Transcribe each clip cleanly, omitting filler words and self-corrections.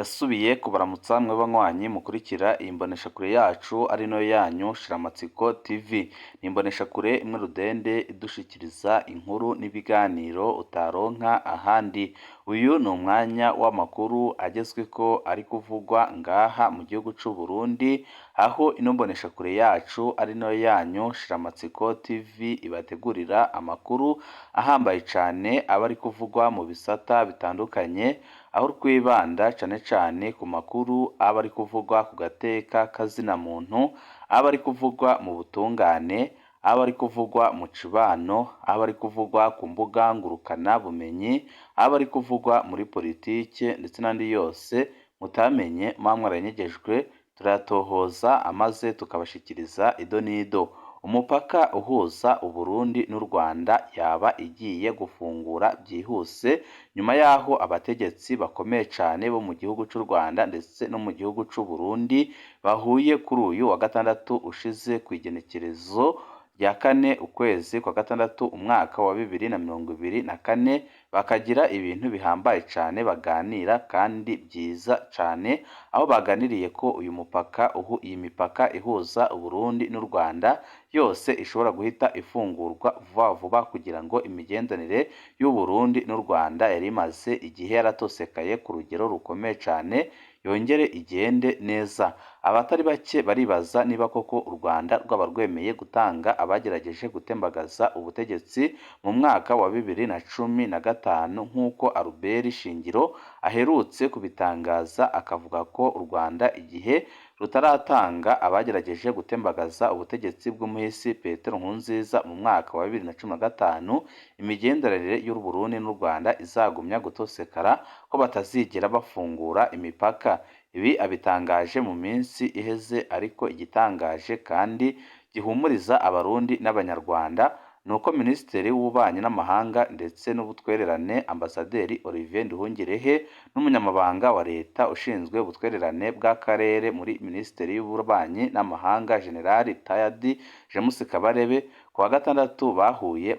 Ndasubiye kubaramutsa mwe banywanyi mukurikira iyi mboneshakure yacu ari nayo yanyu Shiramatsiko TV. Ni imboneshakure imwe rudende idushikiriza inkuru n'ibiganiro utaronka ahandi. Uyu ni umwanya w'amakuru agezweko ari kuvugwa ngaha mu gihugu c'u Burundi, aho ino mboneshakure yacu ari nayo yanyu Shiramatsiko TV ibategurira amakuru ahambaye cane aba ari kuvugwa mu bisata bitandukanye, aho twibanda cane cane ku makuru aba ari kuvugwa ku gateka kazina muntu, aba ari kuvugwa mu butungane, aba ari kuvugwa mu cibano, aba ari kuvugwa ku mbuga ngurukana bumenyi, aba ari kuvugwa muri politike ndetse n'andi yose mutamenye muba mwaranyegejwe, turayatohoza amaze tukabashikiriza ido n'ido. Umupaka uhuza Uburundi n'u Rwanda yaba igiye gufungura byihuse nyuma y'aho abategetsi bakomeye cane bo mu gihugu c'u Rwanda ndetse no mu gihugu c'u Burundi bahuye kuri uyu wa gatandatu ushize kw'igenekerezo rya 4 ukwezi kwa gatandatu umwaka wa 2024, bakagira ibintu bihambaye cane baganira kandi vyiza cane, aho baganiriye ko uyu mupaka iyi mipaka ihuza Uburundi n'u Rwanda yose ishobora guhita ifungurwa vuba vuba kugira ngo imigenderanire y'u Burundi n'u Rwanda yari imaze igihe yaratosekaye ku rugero rukomeye cane yongere igende neza. Abatari bake baribaza niba koko u Rwanda rwaba rwemeye gutanga abagerageje gutembagaza ubutegetsi mu mwaka wa 2015 nk'uko Albert Shingiro aherutse kubitangaza, akavuga ko u Rwanda igihe rutaratanga abagerageje gutembagaza ubutegetsi bw'umuhisi Petero Nkurunziza mu mwaka wa 2015, imigenderanire y'u Burundi n'u Rwanda izagumya gutosekara, ko batazigera bafungura imipaka. Ibi abitangaje mu minsi iheze, ariko igitangaje kandi gihumuriza Abarundi n'Abanyarwanda ni uko Minisitiri w'Ububanyi n'Amahanga ndetse n'Ubutwererane Ambasaderi Olivier Nduhungirehe n'Umunyamabanga wa Leta ushinzwe ubutwererane bw'akarere muri Minisiteri y'Ububanyi n'Amahanga General Rtd James Kabarebe, ku wa gatandatu bahuye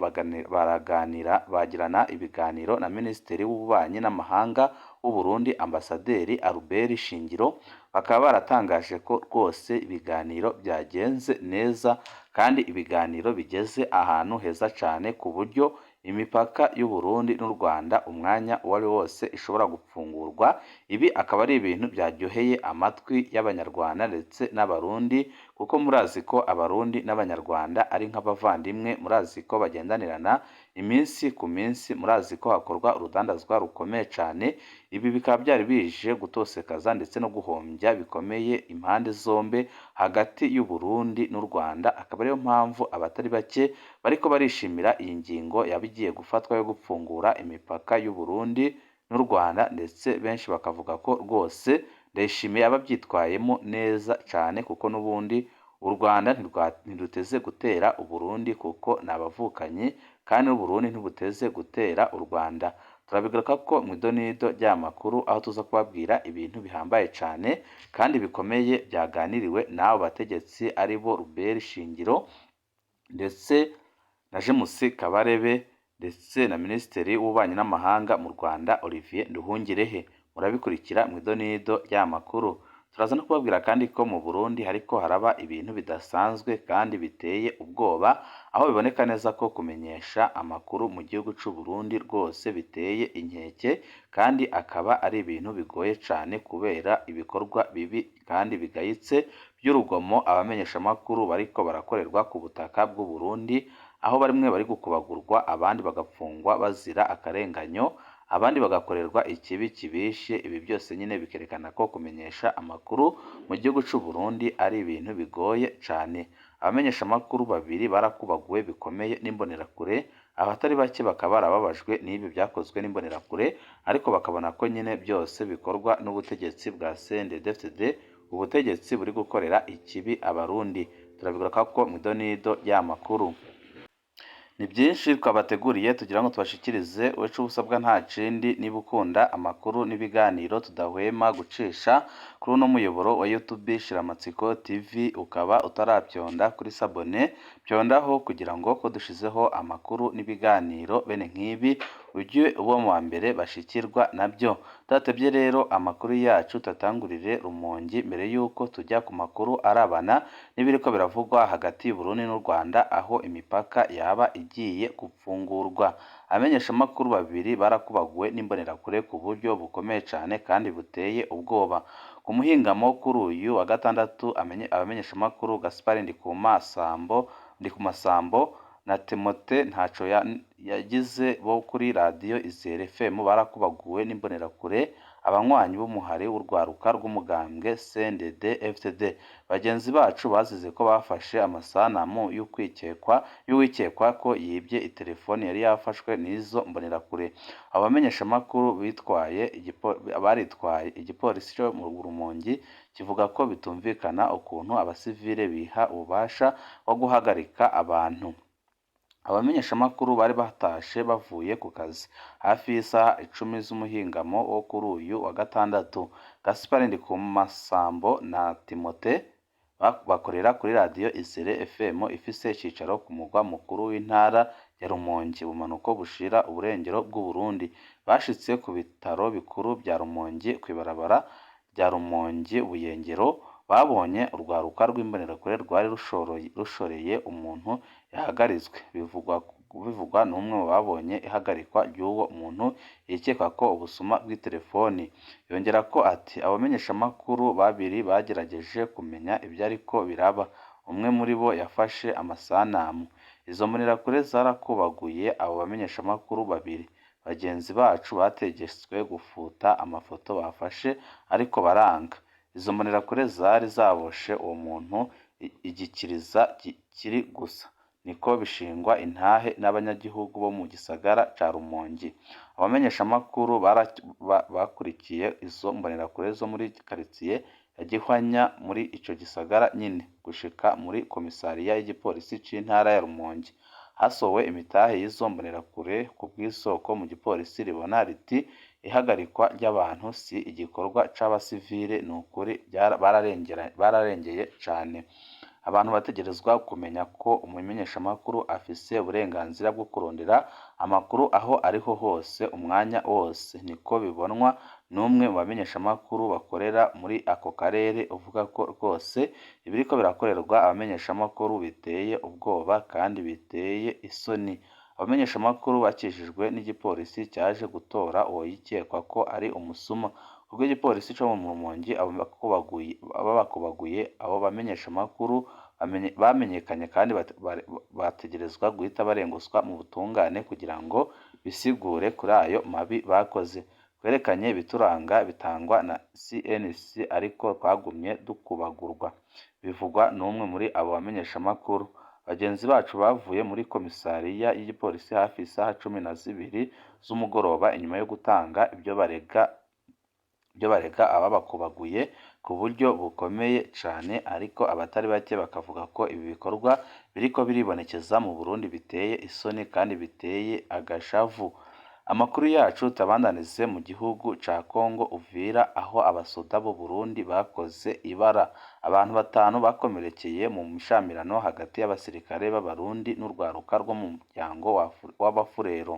baraganira bagirana ibiganiro na Minisitiri w'Ububanyi n'Amahanga w'u Burundi Ambasaderi Albert Shingiro, bakaba baratangaje ko rwose ibiganiro byagenze neza kandi ibiganiro bigeze ahantu heza cane ku buryo imipaka y'u Burundi n'u Rwanda umwanya uwo ari wo wose ishobora gufungurwa. Ibi akaba ari ibintu byaryoheye amatwi y'Abanyarwanda ndetse n'Abarundi, kuko murazi ko Abarundi n'Abanyarwanda ari nk'abavandimwe, murazi ko bagendanirana iminsi ku minsi, murazi ko hakorwa urudandazwa rukomeye cane. Ibi bikaba byari bije gutosekaza ndetse no guhombya bikomeye impande zombi hagati y'u Burundi n'u Rwanda, akaba ariyo mpamvu abatari bake bariko barishimira iyi ngingo yaba igiye gufatwa yo gufungura imipaka y'u Burundi n'u Rwanda, ndetse benshi bakavuga ko rwose Ndayishimiye aba abyitwayemo neza cane, kuko n'ubundi u Rwanda ntiruteze gutera u Burundi kuko ni abavukanyi, kandi n'u Burundi ntibuteze gutera u Rwanda. Turabigaruka ko mu idonido ry'aya makuru, aho tuza kubabwira ibintu bihambaye cane kandi bikomeye byaganiriwe n'abo bategetsi ari bo Albert Shingiro ndetse na James Kabarebe ndetse na Minisitiri w'Ububanyi n'Amahanga mu Rwanda Olivier Nduhungirehe. Murabikurikira mu idonido ry'aya makuru. Turaza no kubabwira kandi ko mu Burundi hariko haraba ibintu bidasanzwe kandi biteye ubwoba, aho biboneka neza ko kumenyesha amakuru mu gihugu c'u Burundi rwose biteye inkeke, kandi akaba ari ibintu bigoye cane kubera ibikorwa bibi kandi bigayitse by'urugomo abamenyeshamakuru bariko barakorerwa ku butaka bw'u Burundi, aho bamwe bari gukubagurwa, abandi bagapfungwa bazira akarenganyo, abandi bagakorerwa ikibi kibishe. Ibi byose nyine bikerekana ko kumenyesha amakuru mu gihugu c'u Burundi ari ibintu bigoye cane. Abamenyeshamakuru babiri barakubaguwe bikomeye n'imbonerakure, abatari bake bakaba barababajwe n'ibi byakozwe n'imbonerakure, ariko bakabona ko nyine byose bikorwa n'ubutegetsi bwa CNDD-FDD, ubutegetsi buri gukorera ikibi Abarundi. Turabigaruka ko mu idonido ry'aya makuru. Ni byinshi twabateguriye tugira ngo tubashikirize, uwacu ubusabwa nta kindi niba ukunda amakuru n'ibiganiro tudahwema gucisha kuri uno muyoboro wa YouTube Shiramatsiko TV, ukaba utarabyonda kuri s'abonner, byondaho kugira ngo ko dushizeho amakuru n'ibiganiro bene nk'ibi Ujye uba mu wa mbere bashikirwa nabyo. Tudatevye rero amakuru yacu tuyatangurire Rumongi mbere yuko tujya ku makuru arabana n'ibiriko biravugwa hagati y'Uburundi n'u Rwanda aho imipaka yaba igiye gupfungurwa. Abamenyeshamakuru babiri barakubaguwe n'imbonerakure ku buryo bukomeye cane kandi buteye ubwoba. Ku muhingamo kuri uyu wa gatandatu abamenyeshamakuru Gaspard Ndikumasambo na Timote Ntaco yagize bo kuri radiyo Izere FM barakubaguwe n'imbonerakure, abanywanyi b'umuhari w'urwaruka rw'umugambwe CNDD FDD. Bagenzi bacu bazize ko bafashe amasanamu y'uwikekwa ko yibye itelefoni yari yafashwe n'izo mbonerakure. Abo bamenyeshamakuru baritwaye igipolisi co mu Rumongi kivuga ko bitumvikana ukuntu abasivile biha ububasha bwo guhagarika abantu. Abamenyeshamakuru bari batashe bavuye ku kazi hafi y'isaha 10 z'umuhingamo wo kuri uyu wa gatandatu. Gaspard Ndikumasambo na Timote bakorera kuri radiyo Izere FM ifise icicaro ku mugwa mukuru w'intara ya Rumonge, bumanuko bushira uburengero bw'Uburundi. Bashitse ku bitaro bikuru vya Rumonge kw'ibarabara rya Rumonge Buyengero, babonye urwaruka rw'imbonerakure rwari rushoreye umuntu yahagaritswe. Bivugwa n'umwe mu babonye ihagarikwa ry'uwo muntu yikekwa ko ubusuma bw'itelefoni. Yongerako ati: "Abamenyeshamakuru babiri bagerageje kumenya ivyariko biraba, umwe muri bo yafashe amasanamu. Izo mbonerakure zarakubaguye abo bamenyeshamakuru babiri. Bagenzi bacu bategetswe gufuta amafoto bafashe ariko baranga. Izo mbonerakure zari zaboshe uwo muntu igikiriza kiri gusa." Niko bishingwa intahe n'abanyagihugu bo mu gisagara ca Rumonge. Abamenyeshamakuru bakurikiye izo mbonerakure zo muri karitiye ya Gihwanya muri ico gisagara nyene gushika muri komisariya y'igipolisi c'intara ya Rumonge. Hasohowe imitahe y'izo mbonerakure ku bw'isoko mu gipolisi ribona riti: "Ihagarikwa ry'abantu si igikorwa c'abasivile, nukuri bararengeye cane. Abantu bategerezwa kumenya ko umumenyeshamakuru afise uburenganzira bwo kurondera amakuru aho ariho hose umwanya wose." Niko bibonwa n'umwe mu bamenyeshamakuru bakorera muri ako karere, uvuga ko rwose ibiriko birakorerwa abamenyeshamakuru biteye ubwoba kandi biteye isoni. Abamenyeshamakuru bakijijwe n'igipolisi caje gutora uwo yikekwa ko ari umusuma. Kubw'igipolisi co mu Rumonge, ababakubaguye abo bamenyeshamakuru bamenyekanye kandi bategerezwa guhita barengutswa mu butungane kugira ngo bisigure kuri ayo mabi bakoze. "Twerekanye ibituranga bitangwa na CNC ariko twagumye dukubagurwa." Bivugwa n'umwe muri abo bamenyeshamakuru. Bagenzi bacu bavuye muri komisariya y'igipolisi hafi isaha 12 z'umugoroba inyuma yo gutanga ivyo barega ababakubaguye ku buryo bukomeye cane, ariko abatari bake bakavuga ko ibi bikorwa biriko biribonekeza mu Burundi biteye isoni kandi biteye agashavu. Amakuru yacu tuyabandanize mu gihugu ca Congo Uvira, aho abasoda b'u Burundi bakoze ibara. Abantu batanu bakomerekeye mu mishamirano hagati y'abasirikare b'Abarundi n'urwaruka rwo mu muryango w'Abafurero.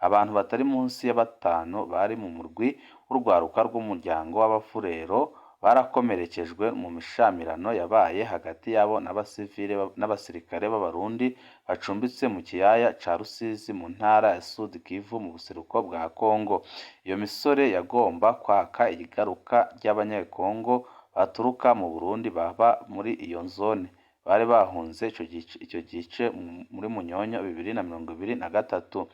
Abantu batari munsi ya batanu bari mu murwi w'urwaruka rw'umuryango w'Abafurero barakomerekejwe mu mishamirano yabaye hagati yabo n'abasirikare b'Abarundi bacumbitse mu kiyaya ca Rusizi mu ntara ya Sud Kivu mu buseruko bwa Congo. Iyo misore yagomba kwaka igaruka ry'abanyekongo baturuka mu Burundi baba muri iyo zone, bari bahunze ico gice muri Munyonyo 2023.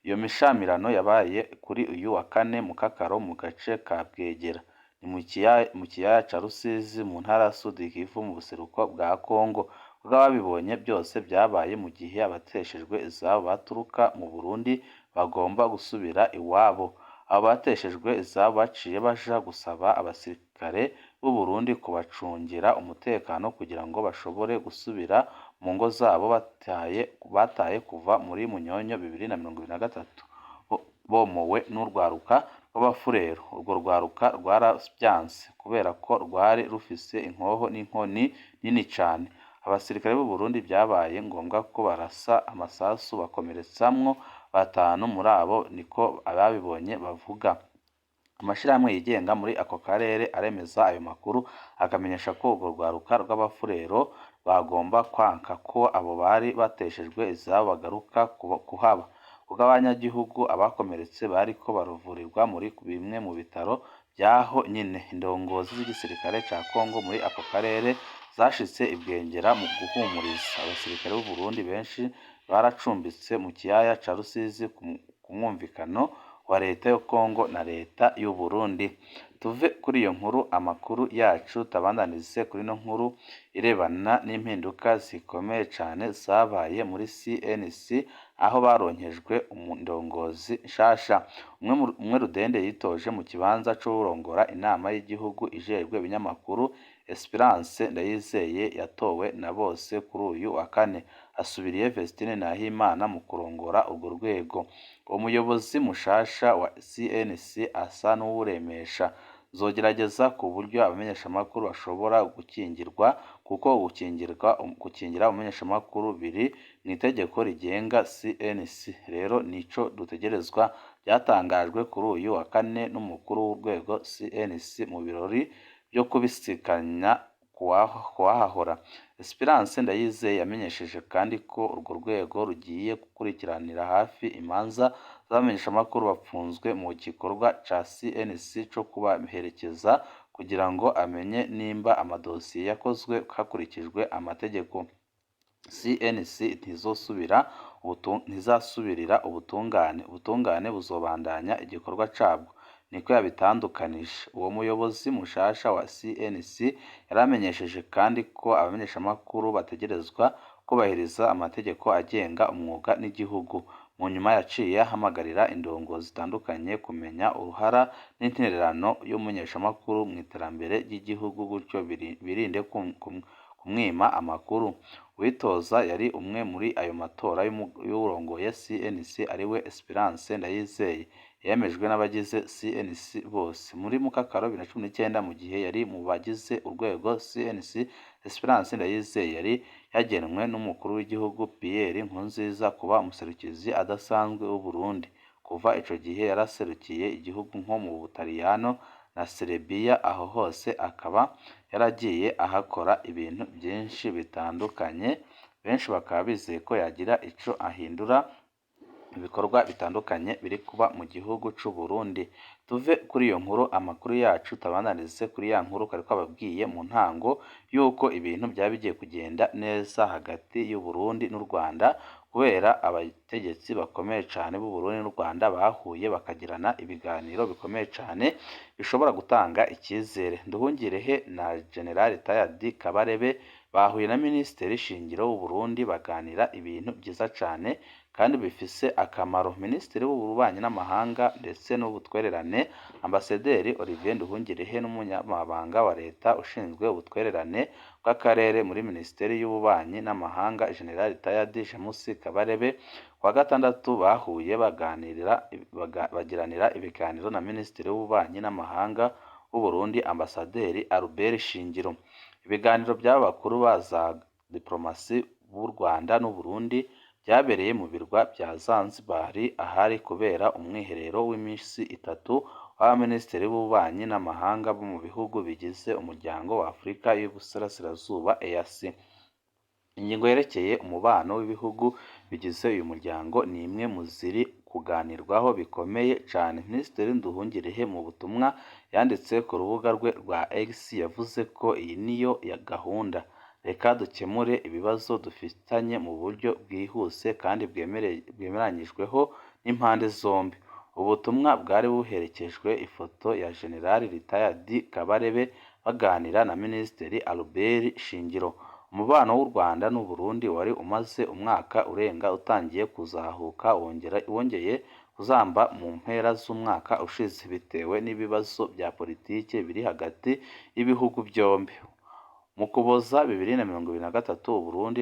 Iyo mishamirano yabaye kuri uyu wa kane mu Kakaro mu gace ka Bwegera, ni mu kiyaya ca Rusizi mu ntara ya Sud Kivu mu buseruko bwa Congo. Kubw'ababibonye byose vyabaye mu gihe abateshejwe izabo baturuka mu Burundi bagomba gusubira iwabo. Abo bateshejwe izabo baciye baja gusaba abasirikare b'u Burundi kubacungira umutekano kugira ngo bashobore gusubira mu ngo zabo bataye kuva muri Munyonyo 2023 bomowe n'urwaruka rw'Abafurero. Urwo rwaruka rwaravyanse kubera ko rwari rufise inkoho n'inkoni nini cane. Abasirikare b'u Burundi vyabaye ngombwa ko barasa amasasu bakomeretsamwo Batanu muri abo niko ababibonye bavuga. Amashirahamwe yigenga muri ako karere aremeza ayo makuru, akamenyesha ko urwo rwaruka rw'abafurero rwagomba kwanka ko abo bari bateshejwe izabo bagaruka kuhaba. Kubw'abanyagihugu, abakomeretse bariko baruvurirwa muri bimwe mu bitaro vyaho nyene. Indongozi z'igisirikare ca Congo muri ako karere zashitse i Bwengera mu guhumuriza. Abasirikare b'u Burundi benshi baracumbitse mu kiyaya ca Rusizi ku mwumvikano wa leta ya Congo na leta y'u Burundi. Tuve kuri iyo nkuru, amakuru yacu tabandanize kuri ino nkuru irebana n'impinduka zikomeye cane zabaye muri CNC, aho baronkejwe umundongozi nshasha. Umwe rudende yitoje mu kibanza c'uwurongora inama y'igihugu ijejwe ibinyamakuru, Esperance Ndayizeye, yatowe na bose kuri uyu wa kane, asubiriye Vestine Nahimana mu kurongora urwo rwego. Uwo muyobozi mushasha wa CNC asa n'uwuremesha. Nzogerageza ku buryo abamenyeshamakuru bashobora gukingirwa, kuko gukingira umumenyeshamakuru biri mw'itegeko rigenga CNC, rero nico dutegerezwa, vyatangajwe kuri uyu wa kane n'umukuru w'urwego CNC mu birori vyo kubisikanya kuwahahora. Esperance Ndayizeye yamenyesheje kandi ko urwo rwego rugiye gukurikiranira hafi imanza z'abamenyeshamakuru bapfunzwe mu gikorwa ca CNC co kubaherekeza, kugira ngo amenye nimba amadosiye yakozwe hakurikijwe amategeko. CNC ntizosubirira ubutungane, ubutungane buzobandanya igikorwa cabwo, niko yabitandukanije. Uwo muyobozi mushasha wa CNC yaramenyesheje kandi ko abamenyeshamakuru bategerezwa kubahiriza amategeko agenga umwuga n'igihugu. Mu nyuma yaciye ahamagarira indongozi zitandukanye kumenya uruhara n'intererano y'umumenyeshamakuru mw'iterambere ry'igihugu, gutyo birinde kumwima amakuru. Uwitoza yari umwe muri ayo matora y'uwurongoye CNC, ariwe Esperance Ndayizeye, yemejwe n'abagize CNC bose. Muri Mukakaro 2019, mu gihe yari mu bagize urwego CNC, Esperance Ndayizeye yari yagenwe n'umukuru w'igihugu Pierre Nkurunziza kuba umuserukizi adasanzwe w'Uburundi. Kuva ico gihe yaraserukiye igihugu nko mu Butaliyano na Serbia, aho hose akaba yaragiye ahakora ibintu vyinshi bitandukanye, benshi bakaba bizeye ko yagira ico ahindura ibikorwa bitandukanye biri kuba mu gihugu c'u Burundi. Tuve kuri iyo nkuru, amakuru yacu tabandanize kuri ya nkuru twari twababwiye mu ntango, yuko ibintu byaba bigiye kugenda neza hagati y'u Burundi n'u Rwanda, kubera abategetsi bakomeye cane b'u Burundi n'u Rwanda bahuye bakagirana ibiganiro bikomeye cane bishobora gutanga icyizere. Nduhungirehe na General Tayadi Kabarebe bahuye na Minisitiri Shingiro w'u Burundi, baganira ibintu vyiza cane kandi bifise akamaro. Minisitiri w'ububanyi n'amahanga ndetse n'ubutwererane, Ambasaderi Olivier Nduhungirehe, n'umunyamabanga wa leta ushinzwe ubutwererane bw'akarere muri Minisiteri y'ububanyi n'amahanga, General Tayadi James Kabarebe, kuwa gatandatu bahuye baganirira bagiranira ibiganiro na Minisitiri w'ububanyi n'amahanga w'u Burundi, Ambasaderi Albert Shingiro. Ibiganiro by'aba bakuru ba za diplomasi b'u Rwanda n'u Burundi byabereye mu birwa bya Zanzibar, ahari kubera umwiherero w'iminsi itatu w'abaminisitiri b'ububanyi n'amahanga bo mu bihugu bigize umuryango wa Afurika y'Uburasirazuba, EAC. Ingingo yerekeye umubano w'ibihugu bigize uyu muryango ni imwe mu ziri kuganirwaho bikomeye cane. Minisitiri Nduhungirehe mu butumwa yanditse ku rubuga rwe rwa X yavuze ko iyi niyo ya gahunda: reka dukemure ibibazo dufitanye mu buryo bwihuse kandi bwemeranyijweho n'impande zombi. Ubutumwa bwari buherekejwe ifoto ya General Retired Kabarebe baganira na Minisitiri Albert Shingiro. Umubano w'u Rwanda n'u Burundi wari umaze umwaka urenga utangiye kuzahuka, wongeye kuzamba mu mpera z'umwaka ushize, bitewe n'ibibazo bya politike biri hagati y'ibihugu byombi. Mu Kuboza 2023, u Burundi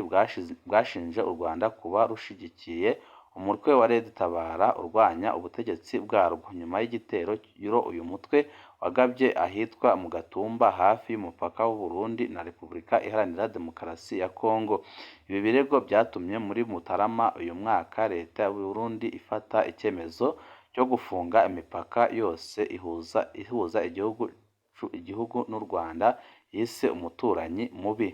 bwashinje u Rwanda kuba rushigikiye umutwe wa Red Tabara urwanya ubutegetsi bwarwo, nyuma y'igitero uyu mutwe wagabye ahitwa mu Gatumba hafi y'umupaka w'u Burundi na Repubulika Iharanira Demokarasi ya Kongo. Ibi birego byatumye muri Mutarama uyu mwaka leta y'u Burundi ifata icyemezo cyo gufunga imipaka yose ihuza igihugu n'u Rwanda yise umuturanyi mubi.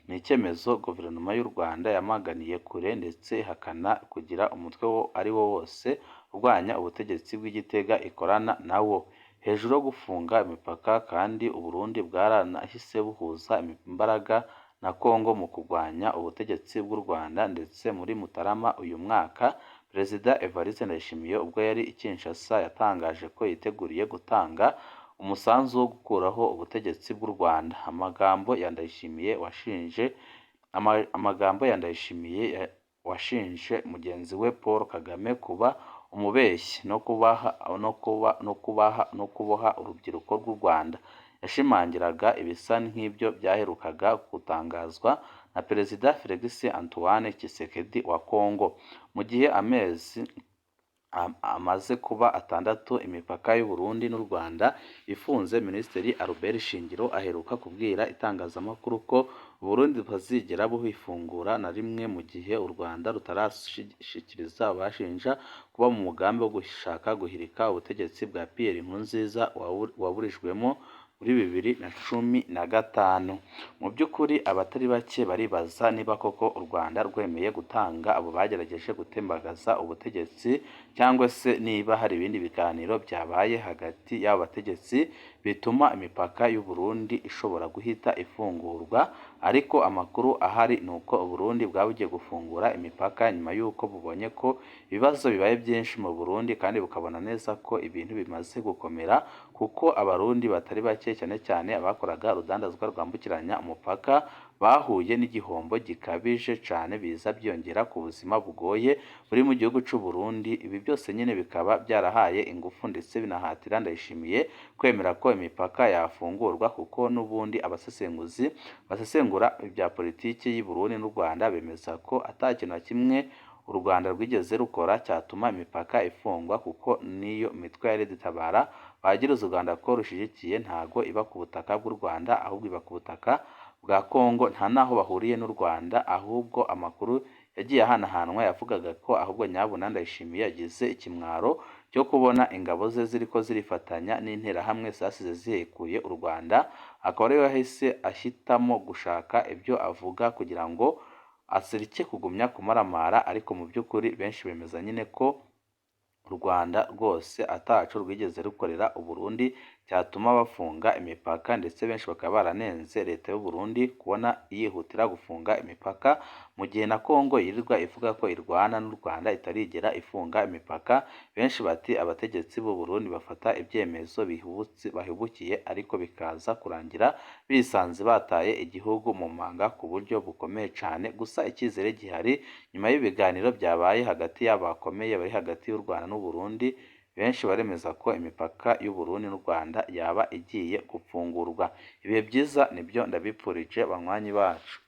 Ni icyemezo guverinoma y'u Rwanda yamaganiye kure ndetse ihakana kugira umutwe uwo ari wo wose urwanya ubutegetsi bw'i Gitega ikorana na wo. Hejuru yo gufunga imipaka kandi u Burundi bwaranahise buhuza imbaraga na Kongo mu kurwanya ubutegetsi bw'u Rwanda ndetse muri Mutarama uyu mwaka Perezida Evariste Ndayishimiye ubwo yari i Kinshasa yatangaje ko yiteguriye gutanga umusanzu wo gukuraho ubutegetsi bw'u Rwanda. Amagambo ya Ndayishimiye washinje mugenzi we Paul Kagame kuba umubeshyi no kuboha urubyiruko rw'u Rwanda, yashimangiraga ibisa nk'ibyo byaherukaga gutangazwa na Perezida Felix Antoine Tshisekedi wa Kongo. Mu gihe amezi amaze kuba 6 imipaka y'u Burundi n'u Rwanda ifunze, Minisitiri Albert Shingiro aheruka kubwira itangazamakuru ko u Burundi butazigera buyifungura na rimwe mu gihe u Rwanda rutarashyikiriza abashinja kuba mu mugambi wo gushaka guhirika ubutegetsi bwa Pierre Nkurunziza waburijwemo muri 2015. Mu by'ukuri abatari bake baribaza niba koko u Rwanda rwemeye gutanga abo bagerageje gutembagaza ubutegetsi cyangwa se niba hari ibindi biganiro byabaye hagati y'abo bategetsi bituma imipaka y'u Burundi ishobora guhita ifungurwa, ariko amakuru ahari ni uko u Burundi bwaba bugiye gufungura imipaka nyuma y'uko bubonye ko ibibazo bibaye byinshi mu Burundi kandi bukabona neza ko ibintu bimaze gukomera kuko Abarundi batari bake cyane cyane abakoraga urudandazwa rwambukiranya umupaka bahuye n'igihombo gikabije cyane biza byiyongera ku buzima bugoye buri mu gihugu cy'u Burundi. Ibi byose nyine bikaba byarahaye ingufu ndetse binahatira Ndayishimiye kwemera ko imipaka yafungurwa kuko n'ubundi abasesenguzi basesengura ibya politiki y'u Burundi n'u Rwanda bemeza ko ata kintu na kimwe u Rwanda rwigeze rukora cyatuma imipaka ifungwa kuko n'iyo mitwe ya RED-Tabara bagiriza u Rwanda ko rushyigikiye ntago iba ku butaka bw'u Rwanda ahubwo iba ku butaka bwa Kongo, nta n'aho bahuriye n'u Rwanda, ahubwo amakuru yagiye ahanahanwa yavugaga ko ahubwo nyabuna Ndayishimiye yagize ikimwaro cyo kubona ingabo ze ziriko zirifatanya n'interahamwe zasize zihekuye u Rwanda, akaba ariwe yahise ahitamo gushaka ibyo avuga kugira ngo asirike kugumya kumaramara, ariko mu by'ukuri benshi bemeza nyine ko u Rwanda rwose ataco rwigeze rukorera u Burundi cyatuma bafunga imipaka, ndetse benshi bakaba baranenze leta y'u Burundi kubona yihutira gufunga imipaka mu gihe na Kongo yirirwa ivuga ko irwana n'u Rwanda itarigera ifunga imipaka. Benshi bati abategetsi b'u Burundi bafata ibyemezo bahubukiye ariko bikaza kurangira bisanze bataye igihugu mu manga ku buryo bukomeye cyane. Gusa icyizere gihari nyuma y'ibiganiro byabaye hagati y'abakomeye bari hagati y'u Rwanda n'u Burundi, benshi baremeza ko imipaka y'u Burundi n'u Rwanda yaba igiye gufungurwa. Ibihe byiza nibyo ndabipfurije banywanyi bacu.